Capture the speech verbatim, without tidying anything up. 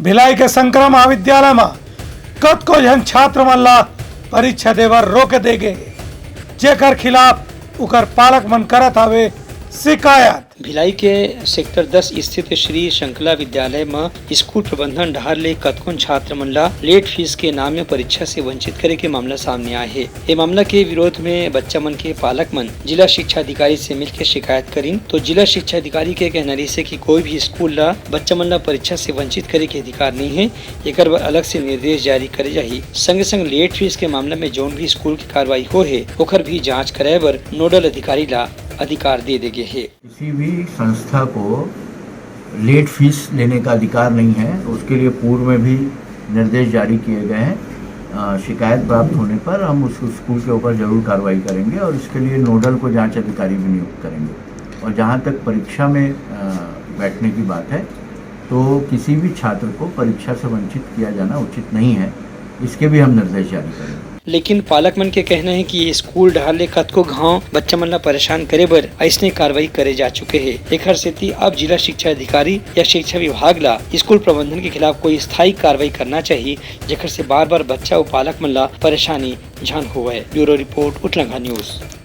भिलाई के शंकरा महाविद्यालय म कतको झन छात्र मन ला परीक्षा देबर रोक दे गे, जेकर खिलाफ उकर पालक मन करत हवे शिकायत। भिलाई के सेक्टर दस स्थित श्री शंकला विद्यालय म स्कूल प्रबंधन डहार ले कतकोन छात्र मन ला लेट फीस के नाम म परीक्षा से वंचित करे के मामला सामने आए हे। ए मामला के विरोध में बच्चा मन के पालक मन जिला शिक्षा अधिकारी से मिलके शिकायत करिन, तो जिला शिक्षा अधिकारी के कहना रहिस हे कि कोई भी स्कूल ला बच्चा मन ला परीक्षा से वंचित करे के अधिकार नहीं हे, एकर बर अलग से निर्देश जारी करे जाही। संगे संग लेट फीस के मामला में जौन भी स्कूल के कार्रवाई होए हे, ओकर भी जांच कराए बर नोडल अधिकारी ला अधिकार दे दे गे हे। किसी भी संस्था को लेट फीस लेने का अधिकार नहीं है, उसके लिए पूर्व में भी निर्देश जारी किए गए हैं। अ, शिकायत प्राप्त होने पर हम उस स्कूल के ऊपर जरूर कार्रवाई करेंगे और इसके लिए नोडल को जांच अधिकारी भी नियुक्त करेंगे। और जहां तक परीक्षा में, अ, बैठने की बात है, तो किसी भी छात्र को परीक्षा से वंचित किया जाना उचित नहीं है, इसके भी हम निर्देश जारी करेंगे। लेकिन पालक मन के कहना हे कि ये स्कूल डहार ले कतको घांव बच्चा मन ला परेशान करे बर अइसने कार्रवाई करे जा चुके हे। एखर सेती अब जिला शिक्षा अधिकारी या शिक्षा विभाग ला स्कूल प्रबंधन के खिलाफ कोई स्थायी कार्रवाई करना चाहिए, जेखर से बार-बार बच्चा अउ पालक मन ला परेशानी झन होवय। Bureau report, Uthlanga news.